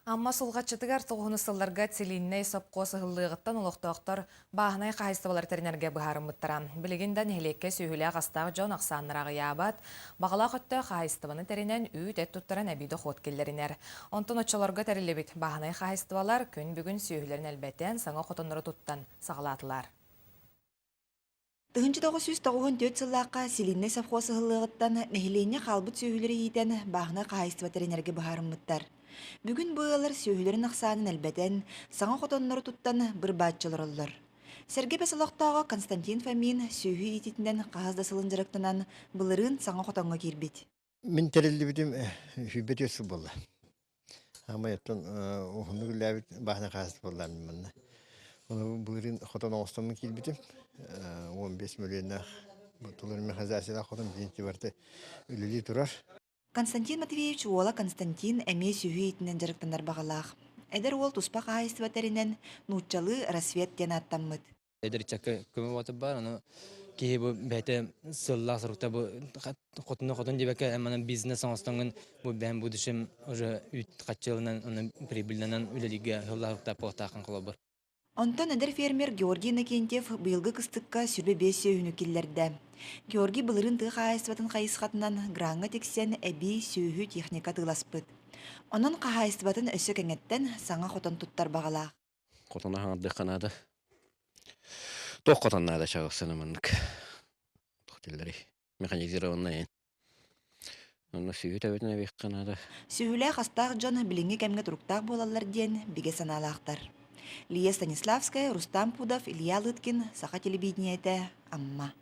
Амма Сулҕаччытыгар тоҕуһуну сылларга Целиннэй сопхуос ыһыллыаҕыттан олохтоохтор бааһынай хаһаайыстыбалары тэринэргэ быһаарыммыттара. Билигин да нэһилиэккэ сүөһүлээх-астаах дьон ахсааннара аҕыйаабат, баҕалаах өттө хаһаайыстыбаны тэринэн үүт-эт туттаран эбии дохуот киллэринэр. Онтон оччолорго тэриллибит бааһынай хаһаайыстыбалар күн бүгүн сүөһүлэрин элбэтэн, саҥа хотоннору туттан саҕалаатылар. 1994 сыллаахха Силиннэй совхоз ыһыллыаҕыттан нэһилиэнньэ хаалбыт сүөһүлэри иитэн бааһынай хаһаайыстыба тэринэргэ быһаарыммыттар. Бүгүн бу ыаллар сүөһүлэрин ахсаанын элбэтэн, саҥа хотоннору туттан быр-бааччы олороллор. Сэргэ Бэс олохтооҕо Константин Фомин сүөһү иитиитинэн хаһыс да сылын дьарыктанан, былырыын саҥа хотоҥҥо киирбит. Мин тэриллибитим 104 сыл буолла. Аамай оттон уһуннук үлэлээбит бааһынай хаһаайыстыба буолла манна. Ону былырыын хотон оҥостоммун киирбитим. 15 мөлүйүөннээх толору механизациялаах хотон билигин барыта үлэлии турар. Константин Матвеевич уола Константин эмиэ сүөһү иитинэн дьарыктанар баҕалаах. Эдэр уол туспа хаһаайыстыба тэринэн, нууччалыы «Рассвет» диэн ааттаммыт. Эдэр ыччакка көмө буолбатар баар, ону киһи бу бэйэтэ сыллаах сорукта бу хотуна хотун диэбэккэ манан бизнес оҥостоҥҥун бу бэйэм будущем уже үүт хаччылынан ону прибыльнанан үлэлииргэ сыллаах соруктаах буолуохтааххын холобур. Онтон эдэр фермер Георгий Иннокентьев быйылгы кыстыкка 25 сүөһүнү киллэрдэ. Георгий былырыын тыа хаһаайыстыбатын хайысхатынан граҥҥа тиксэн эбии сүөһү техника атыыласпыт. Онон хаһаайыстыбатын өссө кэҥэттэн саҥа хотон туттар баҕалаах. Хотону хаҥардыахха наада. Туох хотон наада чаҕылсана маннык. Туох дииллэрий? Механизированная. Онно сүөһү төбөтүн эбиэххэ наада. Сүөһүлээх астаах дьон билиҥҥи кэмҥэ туруктаах буолаллар диэн бигэ санаалаахтар. Лия Станиславская, Рустам Пудов, Илья Лыткин, Саха телевидениетэ, Амма.